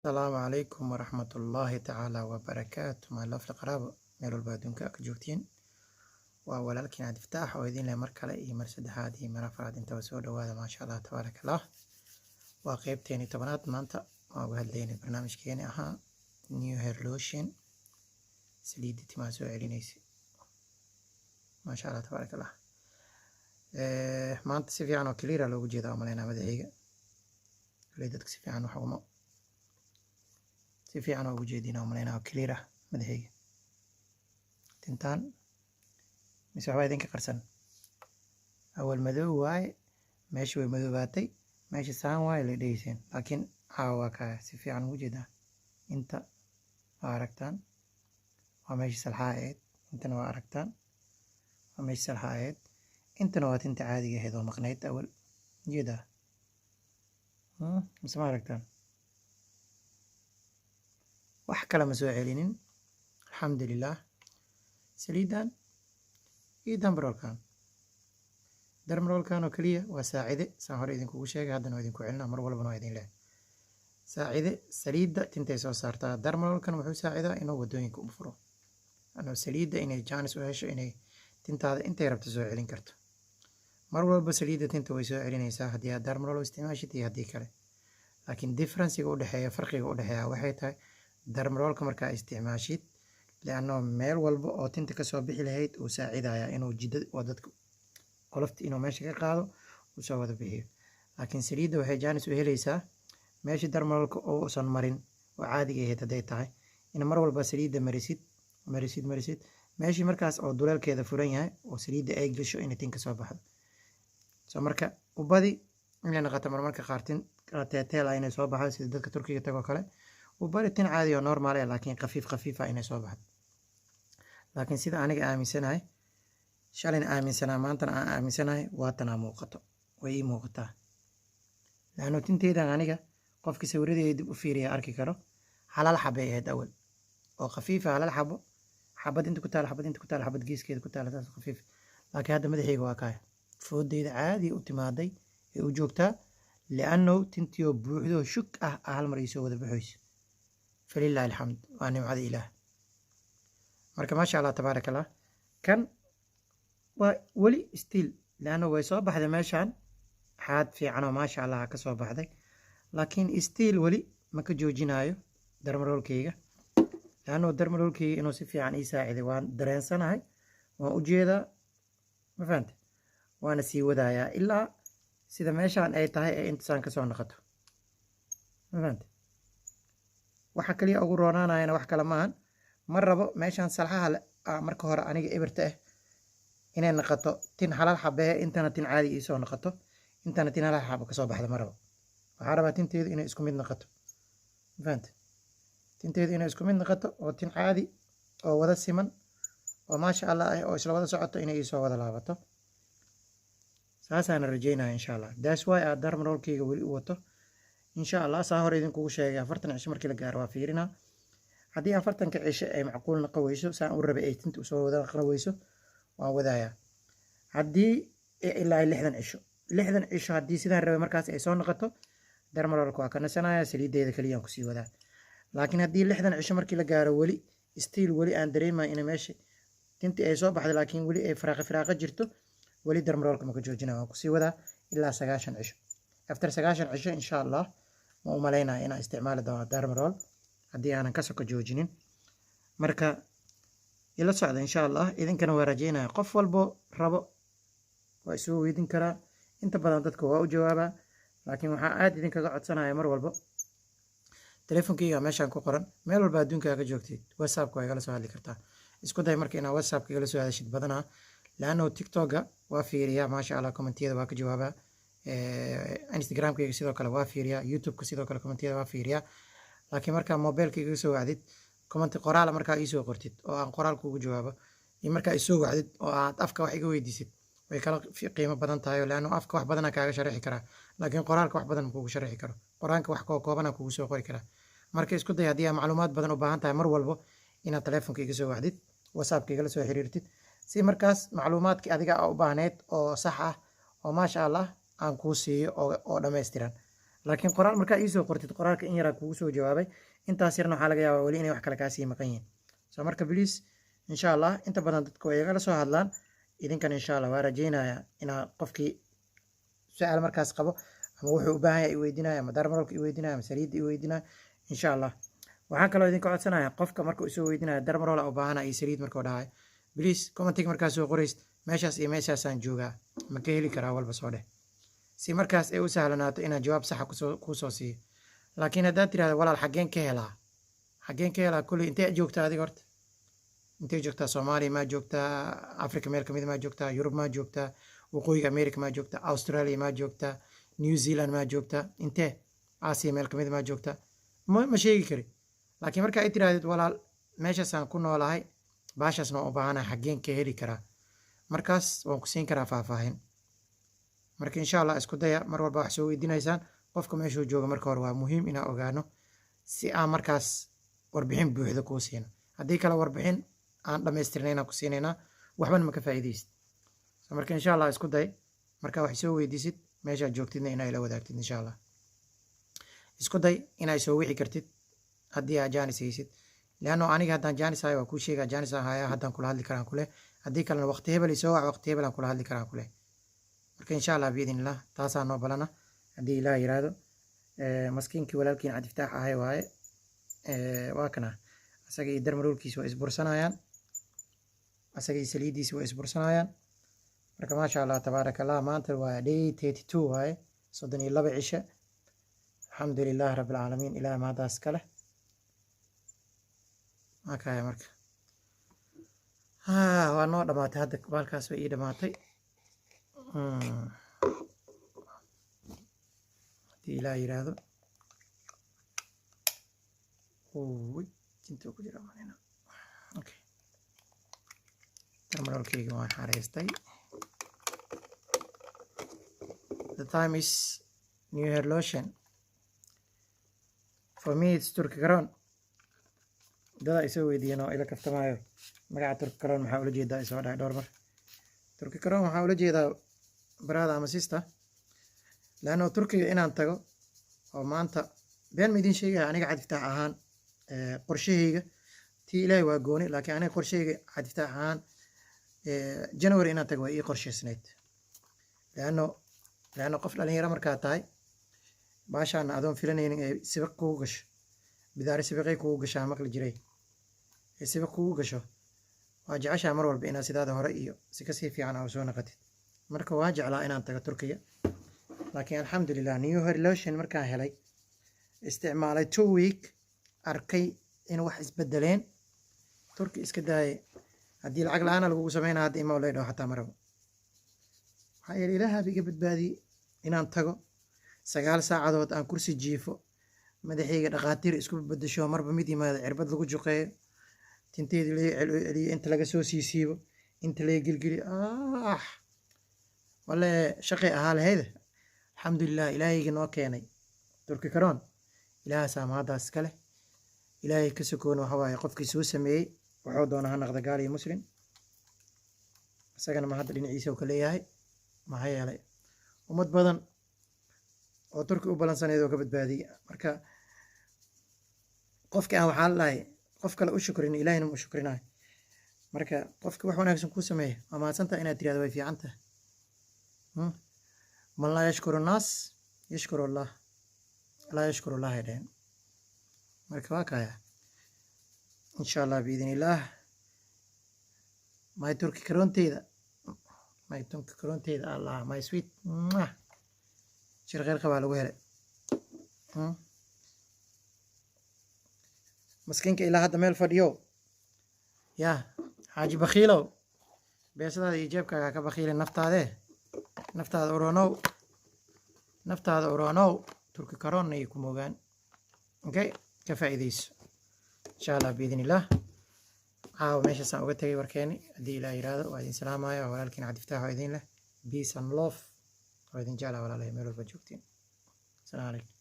Asalaamu calaykum waraxmatullaahi tacaala wabarakaatu. My lovely qaraabo, meel walba adduunka ka joogtiin, waa walaalkiin Cabdifataax oo idin leh mar kale iyo mar saddexaad iyo mar afraad intaba soo dhawaada. Maasha Allah, tabaaraka Allah. Waa qeybteeni 10aad. Maanta waan uga hadlaynay barnaamijkeeni ahaa new hair lotion, saliidda timaha soo celinaysa. Maasha Allah, tabaaraka Allah. Maanta si fiican oo clear ah loogu jeedaa umaleynaa madaxayga. Kuley dadka si fiican wax uma si fiican oo ugu jeedina umaleynaa oo clear ah madaxayga. Tintaan mise waxbaa idinka qarsan? Awal madow waaye, meesha way madoobaatay, meesha saan waaye la dhegeyseen, laakiin caawa waa kaya si fiican ugu jeedaa. Inta waa aragtaan, waa meesha salxaa ahayd. Intana waa aragtaan, waa meesha salxaa ahayd. Intana waa tinta caadiga ahayd oo maqnayd awal. Jeedaa mise ma aragtaan? Wax kale ma soo celinin, alxamdulilah. Saliidan iyo derma rollerkan, derma rollerkan oo keliya waa saacide. Saan hore idinkugu sheegay, haddana waa idinku celinaa, mar walbana waa idin leehay saacide. Saliidda tintay soo saartaa, derma rollerkan wuxuu saacidaa inuu waddooyinka u furo anoo saliidda inay jaanis u hesho inay tintaada intay rabto soo celin karto. Mar walba saliidda tinta way soo celinaysaa haddii aad derma roller isticmaashid iyo haddii kale, laakiin differencega udhexeeya, farqiga udhexeeya waxay tahay derma rollerka markaa isticmaashid, lianno meel walba oo tinta kasoo bixi lahayd uu saacidaya inuu jidda oo dadka qolofta inuu meesha ka qaado, uu soo wada bixiyo. Laakiin saliidda waxay jaanis u helaysaa meeshii derma rollerka uusan marin oo caadiga ahayd. Hadday tahay in mar walba saliidda marisid, marisid, marisid, meeshii markaas oo duleelkeeda furan yahay oo saliidda ay gasho, inay tin kasoo baxdo. So marka u badi inay noqoto marmarka qaar tin teeteel ah inay soo baxdo, sida dadka Turkiga tagoo kale. U bari tin caadi oo normal ah, laakiin khafiif khafiif ah inay soo baxdo. Laakiin sida aniga aaminsanahay, shalayna aaminsanaa, maantana aan aaminsanahay, waa tanaa muuqato, way ii muuqataa. Laanno tinteydan aniga qofkii sawiradeeda dib u fiiriya arki karo, halal xabay ahayd awal oo khafiifa, halal xabo, xabad inta ku taala, xabad inta ku taala, xabad geeskeeda ku taala, saas khafiif. Laakiin hadda madaxayga waa kaaya, foodeyda caadi u timaaday ee u joogtaa, lianno tintiyo buuxdo shug ah ah hal mar iisoo wada baxayso. Falilahi alxamd, waa nimcada Ilaah. Marka maasha Allah, tabaaraka Allah. Kan waa weli still, lianno way soo baxday meeshaan xaad fiican oo maasha Allah ka soo baxday, laakiin still weli ma ka joojinayo derma rollerkeyga, lianno derma rollerkeyga inuu si fiican ii saaciday waan dareensanahay, waan u jeedaa, ma fahante? Waana sii wadayaa ilaa sida meeshaan ay tahay ee intasaan kasoo noqoto, ma fahante? Waxa kaliya ugu roonaanayana wax kale maahan, ma rabo meeshaan salxaha marka hore aniga ebirta ah inay noqoto tin halal xabee, intana tin caadi iisoo noqoto, intana tin halal xabo kasoo baxda ma rabo. Waxaa rabaa tinteedu inay isku mid noqoto, ma fahante? Tinteedu inay isku mid noqoto oo tin caadi oo wada siman oo maasha Allah ah oo isla wada socoto inay iisoo wada laabato, saasaana rajeynaya insha Allah. That's why aad derma rollerkeyga weli u wato insha Allah. Saa hore idinkugu sheegay, 40 cisho markii la gaaro waa fiirinaa. Haddii 40ka cisho ay macquul noqon weyso, saan u rabay ay tinta usoo wada noqon weyso, waan wadayaa. Haddii ilaa 60 cisho, 60 cisho haddii sidaan rabay markaas ay soo noqoto, derma rollerka waa ka nasanaya, saliiddeeda keliyaan kusii wadaa. Laakiin haddii 60 cisho markii la gaaro weli still weli aan dareemayo inay meesha tintii ay soo baxday, laakiin weli ay firaaqa firaaqa jirto, weli derma rollerka ma ka joojinaya, waan kusii wadaa ilaa 90 cisho. After 90 cisho insha Allah ma u malaynaya inaan isticmaali doono derma roller haddii aanan ka soko joojinin. Marka ila socda insha Allah. Idinkana waa rajeynaya, qof walbo rabo waa isoo weydin karaa. Inta badan dadka waa u jawaabaa, laakiin waxaa aad idinkaga codsanaya mar walbo, telefonkeyga meeshaan ku qoran, meel walba adduunka ka joogtid WhatsAppka waa igala soo hadli kartaa. Isku day marka inaad WhatsAppka igala soo hadashid badanaa, laanno TikToka waa fiiriyaa, maasha Allah, commentiyada waa ka jawaabaa. Instagramkayga sidoo kale waa fiiriyaa, YouTubeka sidoo kale commentiyada waa fiiriyaa. Laakiin markaa mobilka igaga soo wacdid, commenti qoraala markaa iisoo qortid oo aan qoraal kugu jawaabo, iyo markaa isoo wacdid oo aad afka wax iga weydiisid, way kala qiimo badan tahay, leanno afka wax badanaa kaaga sharixi karaa, laakiin qoraalka wax badan kugu sharixi karo. Qoraalka wax koobanaa kugu soo qori karaa. Marka isku day haddii aad macluumaad badan u baahan tahay mar walbo inaad telefonka iga soo wacdid, WhatsAppka igala soo xiriirtid, si markaas macluumaadkii adiga a u baahneyd oo sax ah oo maasha Allah aan kuu siiyo oo dhammaystiran. Laakiin qoraal markaa iisoo qortid, qoraalka in yaraa kugu soo jawaabay, intaas yarna waxaa laga yaabaa weli inay wax kale kaasii maqan yihiin. So marka please, insha Allah, inta badan dadka way igala soo hadlaan. Idinkan insha Allah waa rajaynayaa inaa qofkii su-aal markaas qabo ama wuxuu u baahan yahay i weydiinaya, ama derma rollka i weydiinaya, ama saliidda i weydiinaya. Insha Allah waxaan kaloo idinka codsanaya, qofka marka uu soo weydiinaya derma roll u baahana iyo saliid markuu dhahayo, please, commentiga markaa soo qoraysid, "Meeshaas iyo meeshaasaan joogaa, ma ka heli karaa?" walba soo dheh, si markaas ay u sahlanaato inaan jawaab saxa kusoo kuusoo siiyo. Laakiin haddaad tirahdo, "Walaal, xaggeen ka helaa? Xaggeen ka helaa?" Kulley intee joogtaa adiga horta? Intee joogtaa? Soomaaliya maa joogtaa? Africa meel kamid maa joogtaa? Yurub maa joogtaa? Waqooyiga America maa joogtaa? Australia maa joogtaa? New Zealand maa joogtaa? Intee? Asia meel kamid maa joogtaa? Ma sheegi kari. Laakiin marka ay tirahdid, "Walaal, meeshaasaan ku noolahay, baashaasna waan u baahanahay, xaggeen ka heli karaa?" markaas waan ku siin karaa faahfaahin. Marka insha Allah isku daya, mar walba wax soo weydiinaysaan, qofka meeshuu jooga marka hore waa muhiim inaan ogaano, si aan markaas warbixin buuxda kuu siino. Haddii kale warbixin aan dhamaystirnaynaan ku siinaynaa, waxbana ma ka faa'iidaysid. So marka insha Allah isku day, marka wax soo weydiisid, meeshaad joogtidna inaa ila wadaagtid. Insha Allah isku day inay soo wici kartid haddii aad jaanis haysid, leanno aniga haddaan jaanis hayo waa kuu sheegaa, jaanis aan hayaa, haddaan kula hadli karaan kule. Haddii kalena, waqti hebel isoo wac, waqti hebel aan kula hadli karaan kule. Marka insha Allah biidn illah taasaa noo balana haddii Ilaah yiraahdo. Maskiinkii walaalkiin Cabdiftaax ahay waaye. Waa kana, asaga iyo derma rollkiisa waa isbursanayaan, asaga iyo saliiddiisa waa isbursanayaan. Marka maasha Allah, tabaaraka Allah, maanta waa day 32 waaye, 32 cishe. Alxamdu lilah rabbi alcaalamiin, Ilaah mahadaas kale. Makaya marka waa noo dhamaatay hadda, baalkaas way ii dhamaatay haddii Ilaah yiraahdo. Uy, intuu ku jira malina. Okay, derma rollkeyga waan xareystay. The time is new hair lotion. For me it's Turki Karoon. Dada isoo weydiiyeen oo ila kaftamaayo, "Magaca Turki Karoon maxaa ula jeedaa?" isoo dhahay dhowr mar. Turki Karoon waxaa ula jeedaa, brother ama sister, leanno Turkiga inaan tago oo maanta been ma idin sheegaya. Aniga Cabdiftaax ahaan qorshahayga, tii Ilaahay waa gooni, laakiin aniga qorshahayga Cabdiftaax ahaan January inaan tago waa ii qorshaysnayd, leanno qof dhalinyaro markaa tahay, baashaan adoon filanaynin ee sibiq kugu gasho, bidaari sibiqay kugu gashaa maqli jiray, ee sibiq kugu gasho, waa jeceshaa mar walba inaad sidaada hore iyo si kasii fiican aa soo naqatid. Marka waa jeclaa inaan tago Turkiga, laakiin alxamdulilah, new hair lotion markaan helay, isticmaalay 2 week, arkay in wax isbedeleen, Turki iska daayay. Haddii lacag la-aana lagugu sameynaa hadda ima lay dhaho xataa marabo. Maxaa yeele, Ilaahaaba iga badbaadiyey inaan tago, 9 saacadood aan kursi jiifo, madaxayga dhakhaatiir isku bedesho, marba mid yimaado, cirbad lagu juqeeyo, tinteedi laga celiyo, inta laga soo siisiibo, inta laga gelgeliyo. Ah, walle shaqay ahaa lahayd. Alxamdulilah, Ilaahayga noo keenay Turki Karoon, Ilaahasaa mahaddaas iska leh. Ilaahay ka sokoona waxa waaye qofkii soo sameeyey, wuxuu doona ha naqda, gaal iyo muslim, isagana ma hadda dhinaciisa uu ka leeyahay. Maxaa yeelay, ummad badan oo Turki u balansaneyd oo ka badbaadiyey. Marka qofki aan waxaa la dhahay qof kale u shukrin, Ilaahayna ma u shukrinayo. Marka qofki wax wanaagsan kuu sameeya, waa mahadsantaha inaad tirahdo way fiican tahay. Man laa yashkuru nnaas yashkuru Allah laa yashkuru Allah ay dhaheen. Marka waa kaya, insha Allah biidn illaah, my Turki karoonteyda, my Turki karoonteyda, Allah, my sweet. Mwah. Shir kheyr qabaa lagu helay. Maskiinka ilaa hadda meel fadhiyo yaa Xaaji Bakhiilow, beesadaada iyo jeebkaaga ka bakhiilin. Naftaadee, naftaada uronow, naftaada uronow. Turki karoonna iyo ku mogaan. Okay, ka faa'iidayso insha Allah biidn illah. Caawa meeshaasaan uga tegay warkeeni haddii Ilaah yiraahdo. Waa idin salaamaya, waa walaalkiin Cabdiftaax oo idin leh peace and love, oo idin jeclaa walaalahay meel walba joogtiin. Asalaamu calaykum.